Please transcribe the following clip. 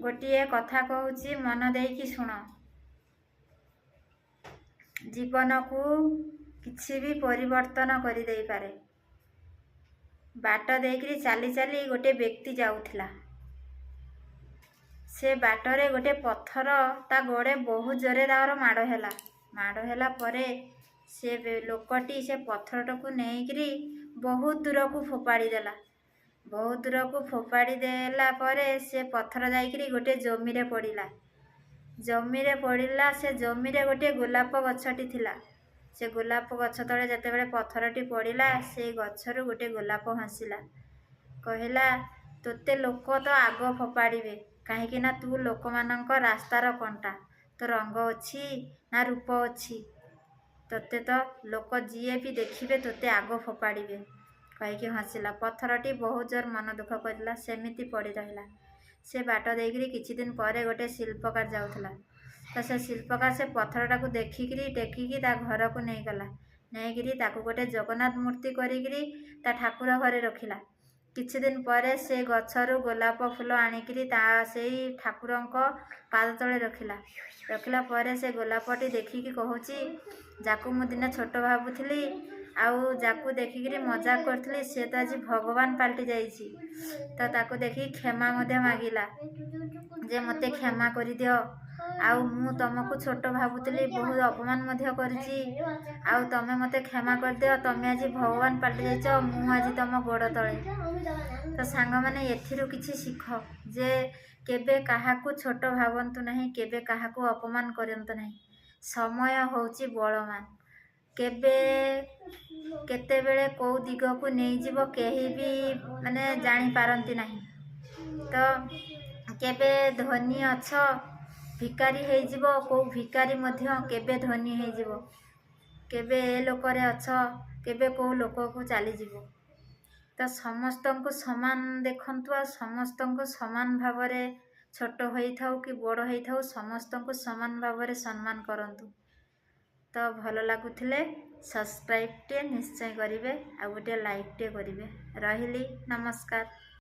ଗୋଟିଏ କଥା କହୁଛି, ମନ ଦେଇକି ଶୁଣ। ଜୀବନକୁ କିଛି ବି ପରିବର୍ତ୍ତନ କରିଦେଇପାରେ। ବାଟ ଦେଇକିରି ଚାଲି ଚାଲି ଗୋଟେ ବ୍ୟକ୍ତି ଯାଉଥିଲା। ସେ ବାଟରେ ଗୋଟେ ପଥର ତା ଗୋଡ଼େ ବହୁତ ଜୋରେ ତାର ମାଡ଼ ହେଲା। ମାଡ଼ ହେଲା ପରେ ସେ ଲୋକଟି ସେ ପଥରଟାକୁ ନେଇକିରି ବହୁତ ଦୂରକୁ ଫୋପାଡ଼ି ଦେଲା। ବହୁତ ଦୂରକୁ ଫୋପାଡ଼ି ଦେଲା ପରେ ସେ ପଥର ଯାଇକିରି ଗୋଟେ ଜମିରେ ପଡ଼ିଲା। ଜମିରେ ପଡ଼ିଲା, ସେ ଜମିରେ ଗୋଟିଏ ଗୋଲାପ ଗଛଟି ଥିଲା। ସେ ଗୋଲାପ ଗଛ ତଳେ ଯେତେବେଳେ ପଥରଟି ପଡ଼ିଲା, ସେଇ ଗଛରୁ ଗୋଟେ ଗୋଲାପ ହସିଲା, କହିଲା, ତୋତେ ଲୋକ ତ ଆଗ ଫୋପାଡ଼ିବେ, କାହିଁକି ନା ତୁ ଲୋକମାନଙ୍କ ରାସ୍ତାର କଣ୍ଟା। ତୋ ରଙ୍ଗ ଅଛି ନା ରୂପ ଅଛି, ତୋତେ ତ ଲୋକ ଯିଏ ବି ଦେଖିବେ ତୋତେ ଆଗ ଫୋପାଡ଼ିବେ, କହିକି ହସିଲା। ପଥରଟି ବହୁତ ଜୋର ମନ ଦୁଃଖ କରିଲା, ସେମିତି ପଡ଼ି ରହିଲା। ସେ ବାଟ ଦେଇକିରି କିଛି ଦିନ ପରେ ଗୋଟେ ଶିଳ୍ପକାର ଯାଉଥିଲା। ତ ସେ ଶିଳ୍ପକାର ସେ ପଥରଟାକୁ ଦେଖିକିରି ଟେକିକି ତା ଘରକୁ ନେଇଗଲା। ନେଇକିରି ତାକୁ ଗୋଟେ ଜଗନ୍ନାଥ ମୂର୍ତ୍ତି କରିକିରି ତା ଠାକୁର ଘରେ ରଖିଲା। କିଛି ଦିନ ପରେ ସେ ଗଛରୁ ଗୋଲାପ ଫୁଲ ଆଣିକିରି ତା ସେଇ ଠାକୁରଙ୍କ ପାଦ ତଳେ ରଖିଲା। ରଖିଲା ପରେ ସେ ଗୋଲାପଟି ଦେଖିକି କହୁଛି, ଯାକୁ ମୁଁ ଦିନେ ଛୋଟ ଭାବୁଥିଲି ଆଉ ଯାକୁ ଦେଖିକିରି ମଜାକ କରୁଥିଲି, ସେ ତ ଆଜି ଭଗବାନ ପାଲଟି ଯାଇଛି। ତ ତାକୁ ଦେଖିକି କ୍ଷମା ମଧ୍ୟ ମାଗିଲା ଯେ ମୋତେ କ୍ଷମା କରିଦିଅ, ଆଉ ମୁଁ ତମକୁ ଛୋଟ ଭାବୁଥିଲି, ବହୁତ ଅପମାନ ମଧ୍ୟ କରିଛି, ଆଉ ତମେ ମୋତେ କ୍ଷମା କରିଦିଅ। ତମେ ଆଜି ଭଗବାନ ପାଲଟି ଯାଇଛ, ମୁଁ ଆଜି ତମ ଗୋଡ଼ ତଳେ। ତ ସାଙ୍ଗମାନେ, ଏଥିରୁ କିଛି ଶିଖ ଯେ କେବେ କାହାକୁ ଛୋଟ ଭାବନ୍ତୁ ନାହିଁ, କେବେ କାହାକୁ ଅପମାନ କରନ୍ତୁ ନାହିଁ। ସମୟ ହେଉଛି ବଳବାନ। କେବେ କେତେବେଳେ କେଉଁ ଦିଗକୁ ନେଇଯିବ, କେହି ବି ମାନେ ଜାଣିପାରନ୍ତି ନାହିଁ। ତ କେବେ ଧନୀ ଅଛ, ଭିକାରୀ ହେଇଯିବ। କେଉଁ ଭିକାରୀ ମଧ୍ୟ କେବେ ଧନୀ ହେଇଯିବ। କେବେ ଏ ଲୋକରେ ଅଛ, କେବେ କେଉଁ ଲୋକକୁ ଚାଲିଯିବ। ତ ସମସ୍ତଙ୍କୁ ସମାନ ଦେଖନ୍ତୁ ଆଉ ସମସ୍ତଙ୍କୁ ସମାନ ଭାବରେ, ଛୋଟ ହୋଇଥାଉ କି ବଡ଼ ହେଇଥାଉ, ସମସ୍ତଙ୍କୁ ସମାନ ଭାବରେ ସମ୍ମାନ କରନ୍ତୁ। ତ ଭଲ ଲାଗୁଥିଲେ ସବସ୍କ୍ରାଇବ୍ଟିଏ ନିଶ୍ଚୟ କରିବେ ଆଉ ଗୋଟିଏ ଲାଇକ୍ଟିଏ କରିବେ। ରହିଲି, ନମସ୍କାର।